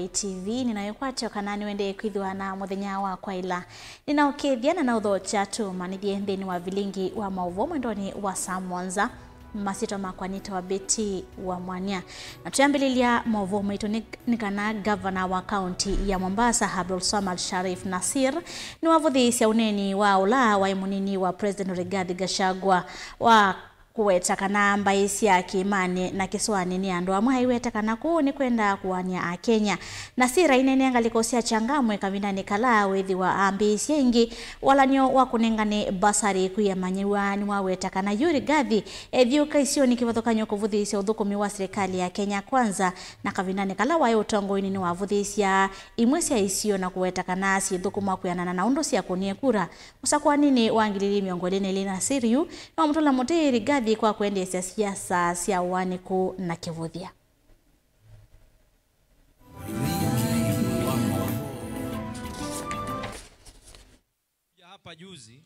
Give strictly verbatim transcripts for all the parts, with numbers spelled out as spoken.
T V, nĩnaĩkwatyo kana nĩwendee kwĩthĩwa na mũthenya wa kwaĩla. Nĩnaũkĩthya na naũthokya tũmanĩthye nthĩnĩ wa vilingi wa maũvoo mwendonĩ wa saa mũonza. Masyĩtwa makwa nĩtawa Betty wa Mwania. Na twĩambĩlĩlya maũvoo maitũ nĩ, nĩ kana ngavana wa kaunti ya Mombasa, Abdulswamad Sharif Nasir, nĩwavũthĩĩsya ũneeni wa ũla waĩ mũnini wa President Rigathi Gachagua wa kũweta kana mbaĩ sya kĩĩmanĩ na kĩsũanĩ nĩ andũ amwe aiweta kana kũu nĩ kwenda kũanĩa Akenya. Nasir aineenea ngalĩko sya Changamwe kavindanĩ kala wĩthĩwa ambĩĩsye ĩngĩ walan'yo wa kũnengane mbasarĩ kwĩ amanyĩw'a nĩwaweta kana yu Rigathi ethiũũka isionĩ kĩvathũkany'o kũvũthĩĩsya ũthũkũmi wa silikalĩ ya Kenya Kwanza, na kavindanĩ kala waĩ ũtongoinĩ nĩwavũthĩĩsya imwe sya isio na kũweta kana syĩthũkũmwa kwĩanana na ũndũ syakũnie kura. Mũsakũaninĩ wa ngili ili mĩongo ĩlĩ na ĩlĩ, Nasir yu nĩwamũtũla mũtĩ Rigathi kwa kwendeesya siasa sya ũanĩku na kĩvũthya. Kuja hapa juzi,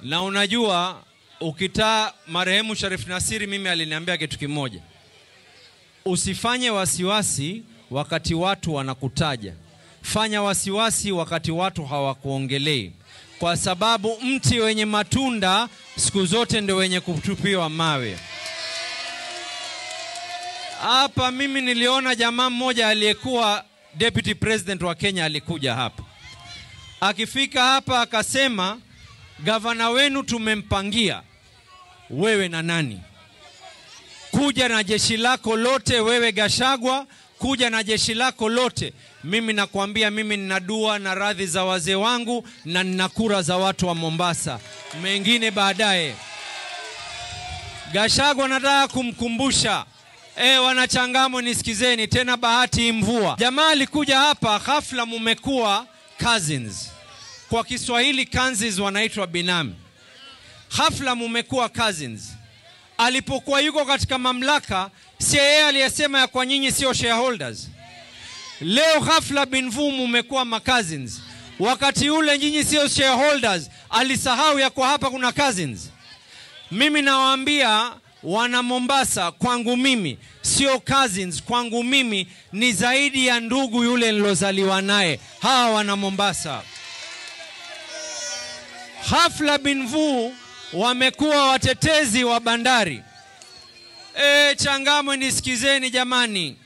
na unajua, ukitaa marehemu Sharif Nasiri, mimi aliniambia kitu kimoja. Usifanye wasiwasi wakati watu wanakutaja. Fanya wasiwasi wakati watu hawakuongelei. Kwa sababu mti wenye matunda siku zote ndio wenye kutupiwa mawe. Hapa mimi niliona jamaa mmoja aliyekuwa deputy president wa Kenya alikuja hapa. Akifika hapa akasema, "Gavana wenu tumempangia." Wewe na nani? Kuja na jeshi lako lote, wewe Gachagua, kuja na jeshi lako lote. Mimi nakwambia, mimi nina dua na radhi za wazee wangu na nina kura za watu wa Mombasa. Mengine baadaye. Gachagua, nataka kumkumbusha, eh, wana Changamwe nisikizeni, tena bahati mvua. Jamaa alikuja hapa, ghafla mumekuwa cousins. Kwa Kiswahili, cousins wanaitwa binamu. Ghafla mumekuwa cousins. Alipokuwa yuko katika mamlaka, si yeye aliyesema ya kwa nyinyi sio shareholders? Leo ghafla bin vu mumekuwa ma cousins. Wakati ule nyinyi sio shareholders, alisahau ya kwa hapa kuna cousins? Mimi nawaambia wana Mombasa, kwangu mimi sio cousins, kwangu mimi ni zaidi ya ndugu yule nilozaliwa naye. Hawa wana Mombasa. Ghafla bin vu wamekuwa watetezi wa bandari. E, Changamwe nisikizeni jamani.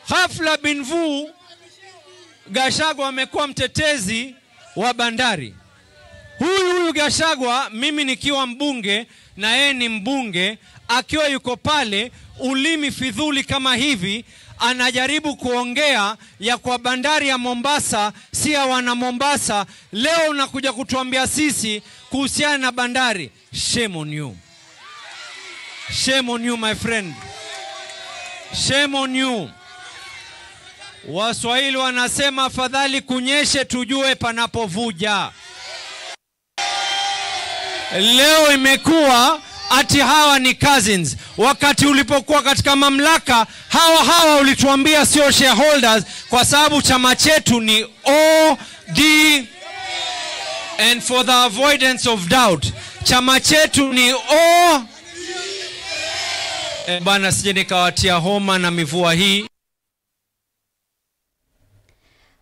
Ghafla bin vu Gachagua amekuwa mtetezi wa bandari. Huyu, huyu Gachagua, mimi nikiwa mbunge na yeye ni mbunge, akiwa yuko pale, ulimi fidhuli kama hivi, anajaribu kuongea ya kwa bandari ya Mombasa, si ya wana Mombasa. Leo unakuja kutuambia sisi kuhusiana na bandari. Shame on you. Shame on you, my friend. Shame on you. Waswahili wanasema, "Afadhali kunyeshe tujue panapovuja." Leo imekuwa ati hawa ni cousins. Wakati ulipokuwa katika mamlaka, hawa hawa ulituambia sio shareholders kwa sababu chama chetu ni O D M. And for the avoidance of doubt, chama chetu ni O. E, bana, sije nikawatia homa na mivua hii.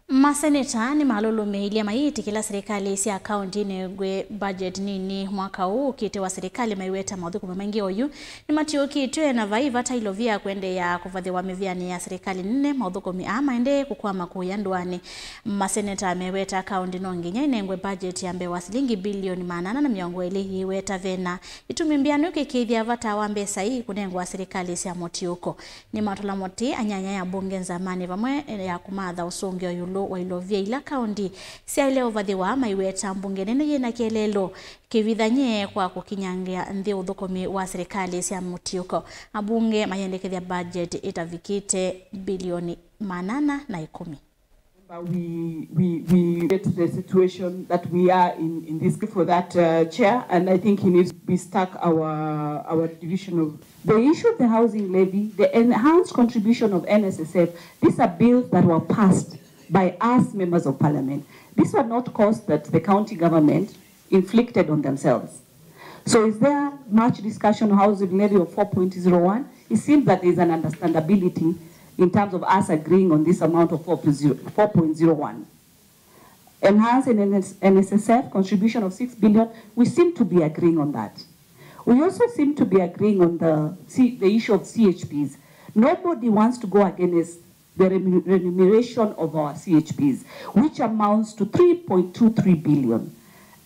Maseneta nĩmalũlũmĩĩilye mayĩtĩkĩla silikalĩ sya kaunti inengwe budget nini mwaka ũũ ũkĩte wa silikalĩ, maiweta maũthũkũmi maingĩ oyu nĩmatiũkĩtw'e na vai vata ilovia kũendeea kũvathĩwa mĩvĩanĩ ya silikalĩ nene, maũthũkũmi aa maendee kũkwama kũya ndũanĩ. Maseneta meweta kaunti no nginya inengwe budget ya mbee wa silingi bilioni maana ana na mĩongo ĩlĩ, yĩweta vena itumi mbĩanu kĩkĩĩthya vata wa mbesa ii kũnengwa silikalĩ sya mũtiũko. Nĩmatũla mũtĩ anyanya ya mbunge nzamanĩ vamwe ya kũmatha ũsũngĩo ĩũlũ wa ilovia ila kaunti syaĩle ũvathĩwa, maiweta mbunge nene yĩna kĩeleelo kĩvithany'e kwa kũkinyangĩa nthĩ ũthũkũmi wa silikalĩ sya mũtiũko. Ambunge mayendekethya budget ĩtavikĩte bilioni maana ana na ĩkũmi. But we, we, we get the situation that we are in, in this for that, uh, chair, and I think he needs to be stuck our, our division of the issue of the housing levy, the enhanced contribution of N S S F. These are bills that were passed by us members of parliament. These were not costs that the county government inflicted on themselves. So is there much discussion on housing levy of four point zero one? It seems that there is an understandability in terms of us agreeing on this amount of four point zero, four point zero one. Enhance N S, N S S F contribution of six billion, we seem to be agreeing on that. We also seem to be agreeing on the, C- the issue of C H Ps. Nobody wants to go against the remu- remuneration of our C H Ps, which amounts to three point two three billion.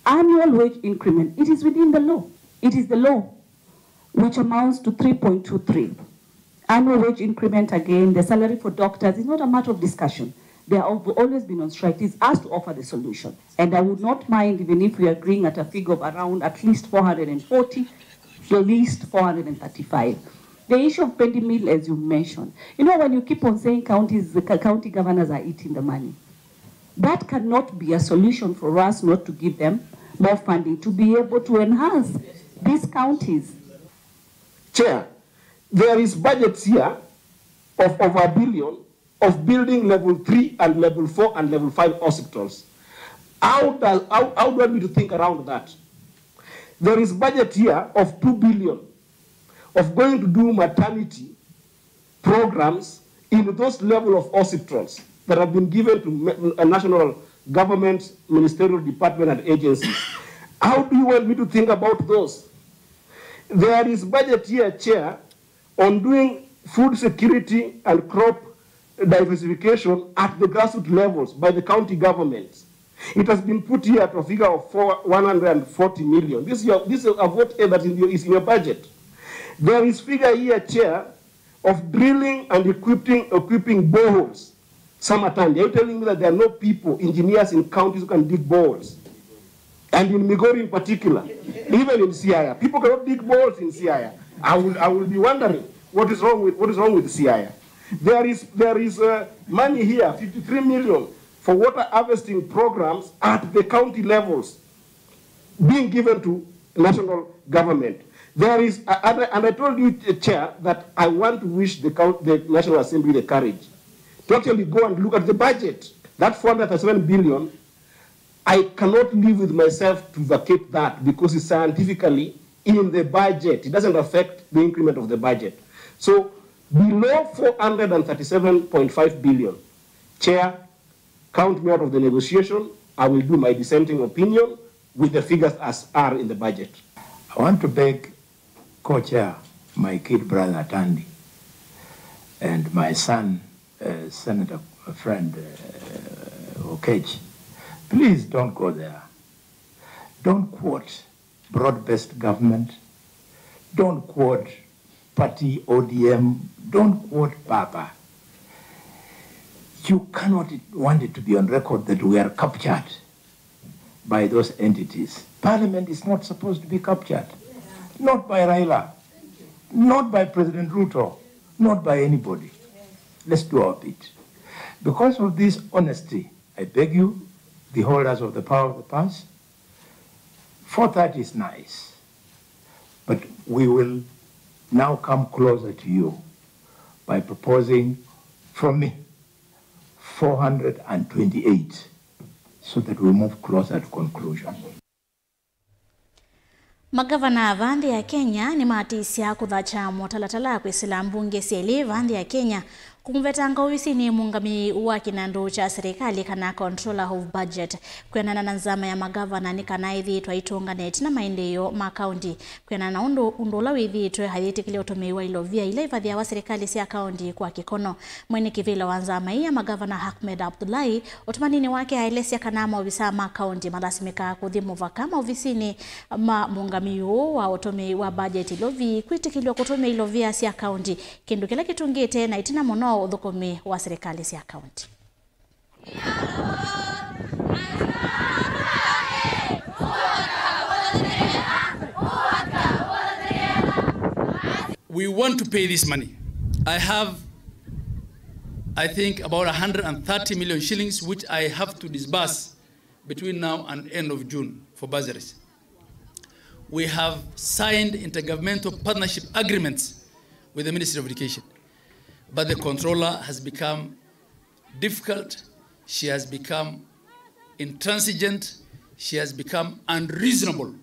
Annual wage increment, it is within the law. It is the law, which amounts to three point two three. Annual wage increment again, the salary for doctors is not a matter of discussion. They have always been on strike. It's us to offer the solution. And I would not mind even if we are agreeing at a figure of around at least four hundred forty, the least four hundred thirty-five. The issue of pending bill, as you mentioned, you know, when you keep on saying counties, the co- county governors are eating the money, that cannot be a solution for us not to give them more funding to be able to enhance these counties. Chair, there is budgets here of over a billion of building level three and level four and level five hospitals. How, does, how, how do I need to think around that? There is budget here of two billion of going to do maternity programs in those level of hospitals that have been given to me- uh, national government, ministerial department and agencies. How do you want me to think about those? There is budget here, Chair, on doing food security and crop diversification at the grassroots levels by the county governments. It has been put here at a figure of four, one hundred forty million. This is, your, this is a vote that is in your, is in your budget. There is figure here, Chair, of drilling and equipping, equipping boreholes. Sam Atandi, are you telling me that there are no people, engineers in counties who can dig boreholes? And in Migori in particular, even in Siaya, people cannot dig boreholes in Siaya. I will, I will be wondering what is wrong with, what is wrong with Siaya. There is, there is uh, money here, fifty-three million, for water harvesting programs at the county levels being given to national government. There is, uh, and, I, and I told you, uh, Chair, that I want to wish the, coun- the National Assembly the courage to actually go and look at the budget. That four hundred thirty-seven billion, I cannot live with myself to vacate that because it's scientifically in the budget. It doesn't affect the increment of the budget. So below four hundred thirty-seven point five billion, Chair, count me out of the negotiation. I will do my dissenting opinion with the figures as are in the budget. I want to beg co-chair, my kid brother Atandi, and my son, uh, Senator friend uh, Okech, please don't go there. Don't quote broad-based government. Don't quote party O D M. Don't quote Baba. You cannot want it to be on record that we are captured by those entities. Parliament is not supposed to be captured. Not by Raila, not by President Ruto, not by anybody. Let's do our bit. Because of this honesty, I beg you, the holders of the power of the purse, four thirty is nice, but we will now come closer to you by proposing from me four hundred twenty-eight so that we move closer to conclusion. Magavana va nthĩ ya Kenya nĩmatĩsya kũthakya mũtalatala kwĩsĩla mbunge syelĩ va nthĩ ya Kenya kũmũvetanga ovisinĩ mũũngamĩi wa kĩnandũ kya serikali kana controller of budget. Kwĩanana na nzama ya magavana nĩ kana ĩthĩĩtwe aitũngana ĩtina maendeeo ma kaunti. Kwĩanana na ũndũ ũndũ ũla wĩthĩĩtwe ayĩtĩkĩlya ũtũmĩi wa ilovia ila ivathĩawa serikali sya kaunti kwa kĩkono. Mwene kĩvĩla wa nzama ĩĩ ya magavana Ahmed Abdullahi ũtũmaninĩ wake aelesya kana maovisaa ma kaunti malasimĩkaa kũthi mũvaka maovisinĩ ma mũũngamĩi ũũ wa ũtũmĩi wa mbajeti ilovi kwĩtĩkĩlw'a kũtũmĩa ilovia sya kaunti, kĩndũ kĩla kĩtũngĩte na ĩtina mũno ũthũkũmi wa serikali sya kaunti. We want to pay this money. I have, I think, about a hundred and thirty million shillings which I have to disburse between now and end of June for bursaries. We have signed intergovernmental partnership agreements with the Ministry of Education, but the controller has become difficult. She has become intransigent. She has become unreasonable.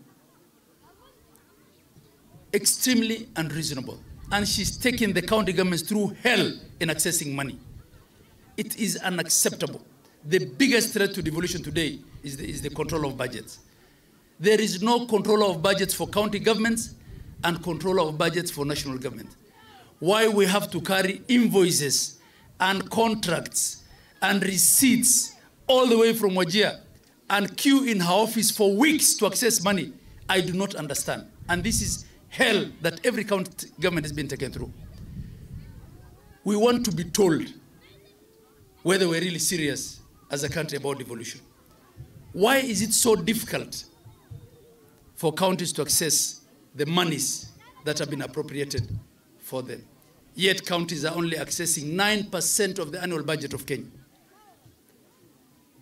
Extremely unreasonable. and she's taking the county governments through hell in accessing money. It is unacceptable. The biggest threat to devolution today is the, is the control of budgets. There is no control of budgets for county governments and control of budgets for national government. Why we have to carry invoices and contracts and receipts all the way from Wajir and queue in her office for weeks to access money, I do not understand. And this is hell that every county government has been taken through. We want to be told whether we're really serious as a country about devolution. Why is it so difficult for counties to access the monies that have been appropriated for them? Yet counties are only accessing nine percent of the annual budget of Kenya.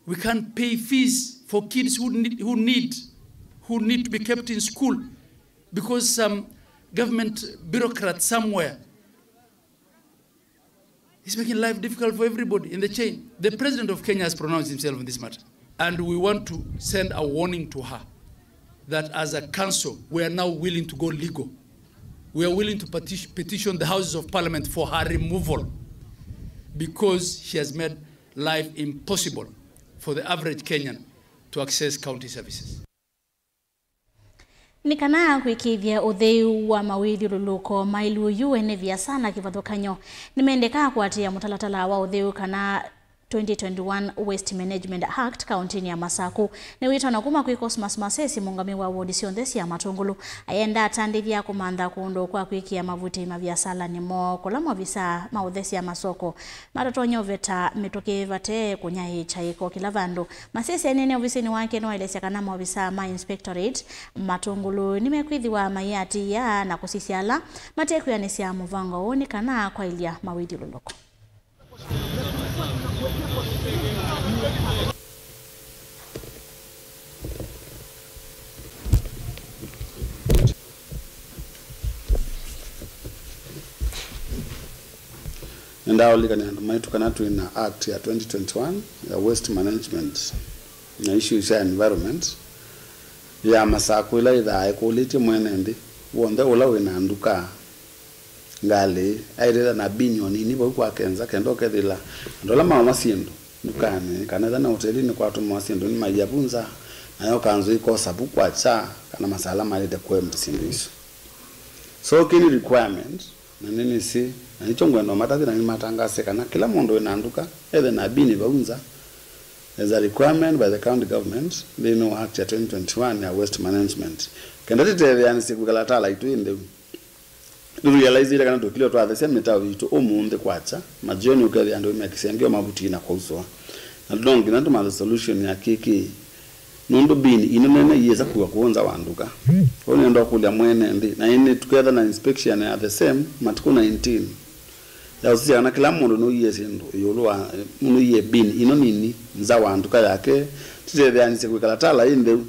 We can't pay fees for kids who need, who need, who need to be kept in school because some government bureaucrat somewhere is making life difficult for everybody in the chain. The president of Kenya has pronounced himself on this matter. And we want to send a warning to her that as a council, we are now willing to go legal. We are willing to petition, petition the Houses of Parliament for her removal because she has made life impossible for the average Kenyan to access county services. Nĩ kana kwĩkĩĩthya ũtheu wa mawĩthyũlũlũko ma ĩluyu, ene viasala na kĩvathũkany'o nĩmendekaa kũatĩĩa mũtalatala wa ũtheu kana twenty twenty-one Waste Management Act kaũntĩnĩ ya Masaku. Nĩ wĩtano kuma kwĩ Cosmas Masesi, mũũngamĩi wa wodi syonthe sya Matũngũlũ. Ayenda atandĩthya kũmantha kũndũ kwa kwĩkĩa mavuti maviasalanĩ moo, kũla maovisaa ma ũthesya masoko matatonya ũveta mĩtũkĩ vate kũnyaĩĩkya ĩko kĩla vandũ. Masesi anene ovisinĩ wake nĩwaelesya kana maovisaa ma inspectorate Matũngũlũ nĩmekwĩthĩwa maiatĩĩa na kũsisya ala matekwĩanĩsya mũvango ũũ nĩ kana kwaĩlya mawĩthyũlũlũko. Nĩndaũlikany'a andũ maitũ kana twĩ na act ya twenty twenty-one ya waste management na issues sya environment ya Masaku ĩla ĩthaa ĩkũlĩtye mwene nthĩ w'onthe ũla wĩ na nduka, ngalĩ, aĩlĩla na bini o nini vau kwake nza kenda ũkethĩla andũ ala maũma syĩndũ ndukanĩ kana ethĩwa nĩ ũtelinĩ kwatũmĩwa syĩndũ nĩmaia vu nza, nayo kanzũ ĩkosa vu kwakya kana masala maĩlĩte kũemba syĩndũ isu. So kĩĩ nĩ requirement, na nĩnĩsĩ, na nĩkyo ngwenda ũmatavye na nĩmatangaase kana kĩla mũndũ wĩ na nduka ethe na bini vau nza as a requirement by the county government nthĩnĩ wa Act ya twenty twenty-one ya waste management, kenda tĩtetheanĩsye kwĩkala tala itũ ĩ ntheu. Nĩtũrealizeile kana tũkilye twathesya mĩtao yitũ ũmũnthĩ kwakya, majioni ũkethĩa andũ mekĩsengeo mavutii na kwausũa. Na no nginya tũmanthe solution ya kĩkĩ, nũndũ bini ino nene iyĩsa kua kũũ nza wa nduka. Ũu nĩenda ũkũlya mwene nthĩ, na ĩndĩ tũketha na inspection ya the same matukũ nineteen ya ũsisya kana kĩla mũndũ nũiie syĩndũ ĩũlũ wa, nũiie bini ino nini nza wa nduka yake, tĩtetheanĩsye kwĩkala tala ĩ ntheu.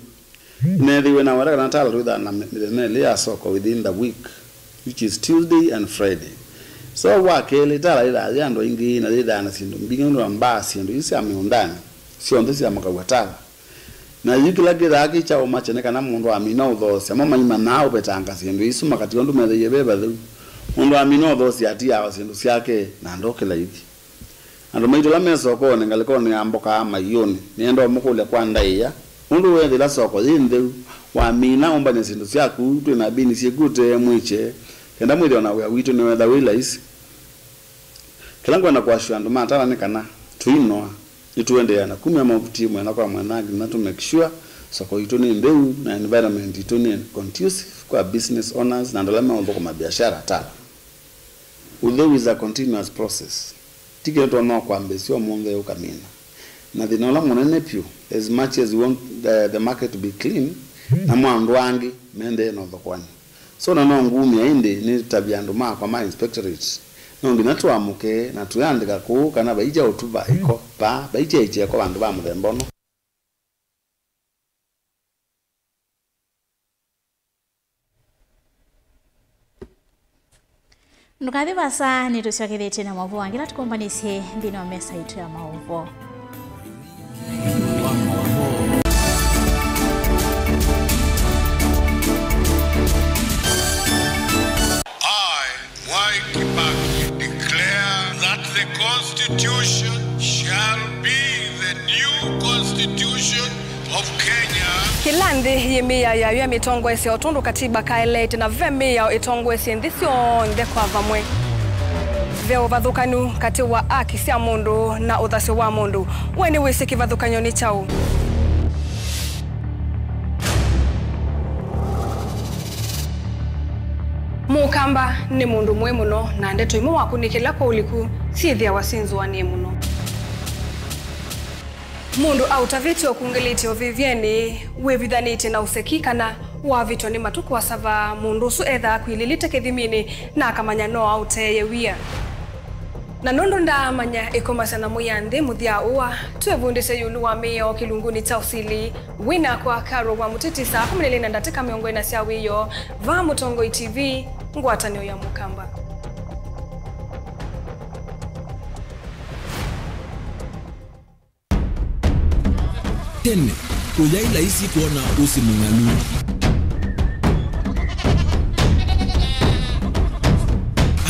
Nĩneethĩiwe na wenda kana tala twĩthaa na mĩ-, mĩthenya ĩlĩ ya soko within the week, which is Tuesday and Friday. So wa kelĩ, tala yĩthaa yĩ andũ aingĩ na yĩthaa na syĩndũ mbingĩ nũndũ wa mbaa syĩndũ isu sya mĩũndanĩ syonthe syamũkaw'a tala. Na yu kĩla kĩthaa kĩ kya ũmakya nĩ kana mũndũ amina ũthoosya, mo maimanyaa ũvetanga syĩndũ isu makatiwa ũndũ metheie ve vatheu. Mũndũ amina ũthoosya atiaa o syĩndũ syake na ndokĩla ithi. Andũ maitũ ala me sokonĩ ngalĩkonĩ ya mboka maiũnĩ, nĩenda ũmũkũlya kwa ndaĩa, nũndũ weethĩla soko yĩ ntheu, wamina ũmbany'a syĩndũ syaku twĩ na bini syĩku ũtee mwĩkye, kenda mwĩthĩwa na wĩa witũ nĩwetha wĩ laisi. Kĩla ngwenda kũassure andũ ma Tala nĩ kana tũinoa, nĩtũendeea na kumya mavuti mwena kwa mwena nginya tũ make sure soko yitũ nĩ ntheu na environment yitũ nĩ conducive kwa business owners na andũ ala meũthũkũma biashara Tala. Ũtheu is a continuous process. Ti kĩndũ tũtonya kwambĩĩsya ũmũnthĩ ũkamina. Na thĩna ũla mũnene vyũ, as much as we want the, the market to be clean, namo andũ angĩ mendee na ũthokoany'o. So na no ngumya ĩndĩ nĩtavye andũ makwa ma inspectorate, no nginya tũamũke na tũyandĩka kũũ kana vaikya ũtuva ĩko vaa, vaikya ĩkyeko vandũ va mũthemba ũno. Ndũkathi vaasa, nĩtũsyokethĩtye na maũvoo angĩ ala tũkombanĩsye nthĩnĩ wa mesa itũ ya maũvoo. I, Constitution shall be the new constitution of Kenya. Kĩla nthĩ yĩ mĩao yayo ya mĩtongoesya o tondũ katiba kaeleete, na ve mĩao ĩtongoesye nthĩ syonthe kwa vamwe. Ve ũvathũkanu katĩ wa aki sya mũndũ na ũthasyo wa mũndũ. We nĩwĩsĩ kĩvathũkany'o nĩ kyaũ? Mũkamba nĩ mũndũ mũĩ mũno, na ndeto imwe wakũnĩkĩla kwa ũliku syĩthĩawa syĩ nzũanĩe mũno. Mũndũ aũtavĩtye ũkungĩlĩtye ũvĩvyenĩ, wĩvithanĩtye na ũseki, kana wavĩtwa nĩ matukũ asava, mũndũ ũsu ethaa akwilĩlĩte kĩthiminĩ na akamanya no aũteeye wia. Na nũndũ ndaamanya ĩkomasya na Mwĩanthĩ mũthya ũa, twĩvundĩsye ĩũlũ wa mĩao kĩlungunĩ kya ũsili. Wĩ nakwa Carol wa Mũtiti, saa kũmi na ilĩ na ndatĩka mĩongo ĩna sya wĩoo, vaa Mũtongoi T V, ngwatanĩo ya Mũkamba. Tene, ũyaĩ laisi kwona ũsĩ mũng'alu.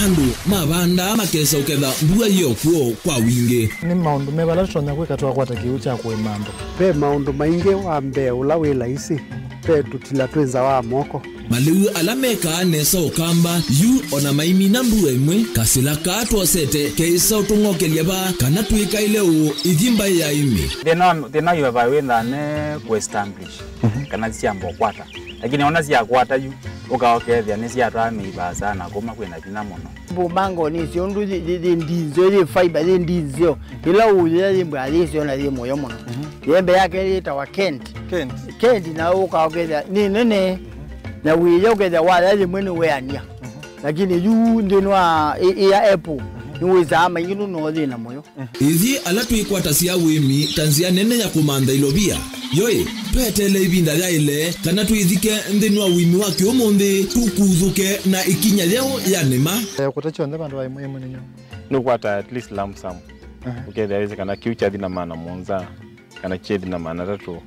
Andũ mavandaa makesa ũketha mbua yĩ o kw'o kwa wingĩ. Nĩ maũndũ meva ala tũtonya kwĩka twakwata kĩw'ũ kya kũĩma andũ? Ve maũndũ maingĩ. Wa mbee ũla wĩ laisi, ve tũtila twĩ nza wa moko. Malĩu ala mekaa nesa Ũkamba, yu ona maimina mbua ĩmwe, kasĩla kaa twosete keĩsa ũtũng'okelya vaa kana twĩkaĩle ũũ ithi mbaĩ ya ĩmĩ. Thĩna wa, thĩna wa vai wĩthaa ne kũ establish, mhm, kana syamba ũkwata. Lakini ona syakwata yu, ũka ũkethĩa nĩsyatwaa mĩivaa sana kuma kwĩna vinya mũno. Mbũmango nĩ syo ũndũ yĩ, yĩ, yĩ ndinzeo, yĩ fiber, yĩ ndinzeo. Ĩla ũyĩa yĩ mbwa yĩ syo na yĩ mũyo mũno. Mhm. Yembe yake yĩtawa Kent. Kent. Kent na ũka ũkethĩa nĩ nene. Na wĩya ũkethĩa waya yĩmwe nĩ weania. Mhm. Lakini yu nthĩnĩ wa ĩ, ĩ ya apple, mhm, nĩ wĩsaa maingĩ nũ no thĩna mũyo. Ithyĩ ala twĩkwatasya ũĩmi ta nzĩa nene ya kũmantha ilovia, yoĩ, tweteele ĩvinda yaĩle kana twĩthike nthĩnĩ wa ũĩmi wa kĩũmũnthĩ, tũkuthũke na ĩkinya yeũ ya nĩma. Eh, kũta kyonthe vandũ va ĩmwe ĩmwe nĩ nyau. Nũkwata at least lump sum. Aha. Ũkethĩa wĩsĩ kana kĩu kyathi na maana mũonza, kana kyethi na maana atatũ.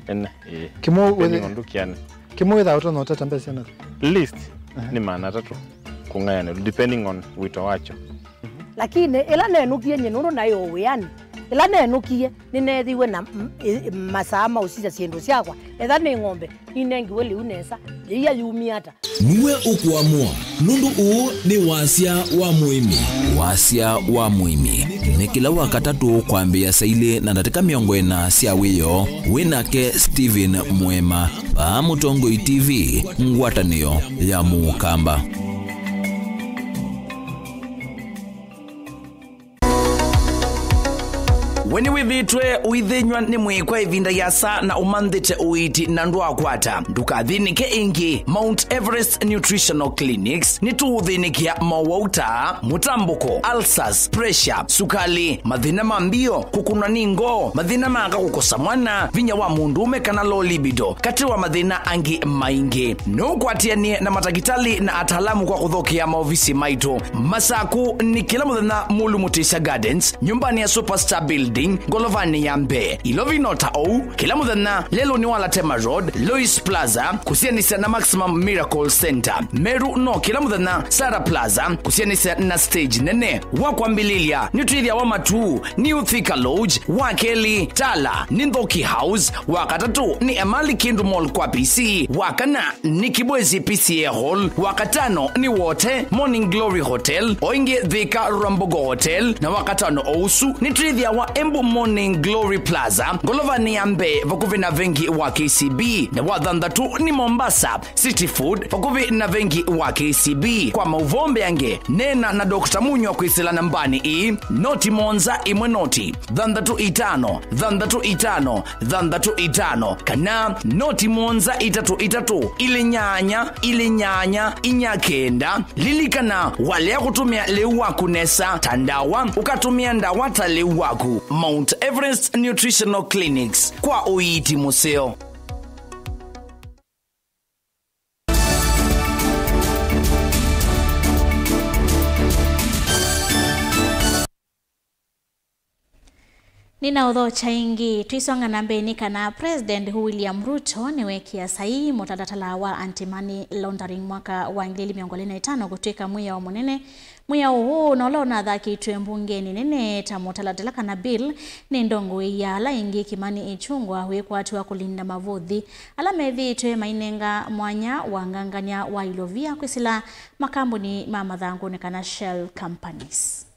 Ene, ĩĩ. Kĩmwe depending wĩthĩ-, on ndũkĩane. Kĩmwe wĩthaa ũtonya ũtata mbesa na? Least, aha, nĩ maana atatũ kũng'ayanĩlwa, depending on wĩto wakyo. Lakini ĩla nenũkie nyie nũndũ naĩ o wĩanĩ, ĩla nenũkie nĩneethiwe na m-, ĩ-, masaa ma ũsisya syĩndũ syakwa, etha nĩ ng'ombe, ninengiwe lĩu nesa, yĩia yumie ata? Nĩwe ũkũamũa, nũndũ ũũ nĩ wasya wa mũĩmi. Wasya wa mũĩmi nĩ kĩla Wakatatũ kwambĩĩa saa ilĩ na ndatĩka mĩongo ĩna sya wĩoo, wĩ nake Stephen Mwema, vaa Mũtongoi T V, ngwatanĩo ya Mũkamba. We nĩwĩthĩĩtwe ũithĩnyw'a nĩ mwĩĩ kwa ĩvinda yĩasa na ũmanthĩte ũiiti na ndwakwata? Ndũkathĩnĩke ĩngĩ. Mount Everest Nutritional Clinics nĩtũũthĩnĩkĩa mowau ta mũtambũko, ulcers, pressure, sukali, mathĩna ma mbio, kũkũnwa nĩ ngoo, mathĩna ma aka kũkosa mwana, vinya wa mũndũũme kana low libido, katĩ wa mathĩna angĩ maingĩ. No ũkwatĩanĩe na matakĩtalĩ na ataalamu kwa kũthokea maovisi maitũ. Masaku nĩ kĩla mũthenya Mulu Mutisya Gardens, nyũmbanĩ ya Superstar Building, ngolovanĩ ya mbee. Ilovi no ta ũu, kĩla mũthenya lelũnĩ wa Latema Road, Lois Plaza, kũsianĩsya na Maximum Miracle Center. Meru no kĩla mũthenya Sarah Plaza, kũsianĩsya na stage nene. Wa kwambĩlĩlya, nĩtwĩthĩawa Matuu, New Thika Lodge, wa kelĩ, Tala, nĩ Nthoki House, wa katatũ nĩ Emali Kindu Mall kwa P C, wa kana nĩ Kibwezi P C A Hall, wa katano nĩ Wote, Morning Glory Hotel, o ĩngĩ Thika Rwambogo Hotel, na wa katano o ũsu nĩtwĩthĩawa Embu Morning Glory Plaza, ngolovanĩ ya mbee vakuvĩ na vengi wa K C B, na wa thanthatũ nĩ Mombasa City Food, vakuvĩ na vengi wa K C B. Kwa maũvoo mbeange, neena na Doctor Munywa kwĩsĩla nambanĩ ĩĩ, noti mũonza ĩmwe noti, thanthatũ itano, thanthatũ itano, thanthatũ itano, kana noti mũonza itatũ itatũ, ilĩ nyanya, ilĩ nyanya, inya kenda. Lilikana, walea kũtũmĩa lĩu waku nesa ta ndawa, ũkatũmĩa ndawa ta lĩu waku. Mount Everest Nutritional Clinics, kwa ũiiti mũseo. Nĩnaũthokya ĩngĩ, twĩsonga na mbee nĩ kana President William Ruto nĩweekĩa saii mũtalatala wa anti-money laundering mwaka wa ngili ili mĩongo ĩlĩ na ĩtano kũtw'ĩka mwĩao mũnene Mwĩao ũũ na ũla ũnathakĩtwe mbungenĩ nene ta mũtalatala kana bill nĩ ndongoi ya ala ĩngĩ Kimani Ichung'wah wĩkwatw'a kũlinda mavũthi ala methĩĩtwe mainenga mwanya wa ngangany'a wa ilovia kwĩsĩla makambuni ma mathangũnĩ kana shell companies.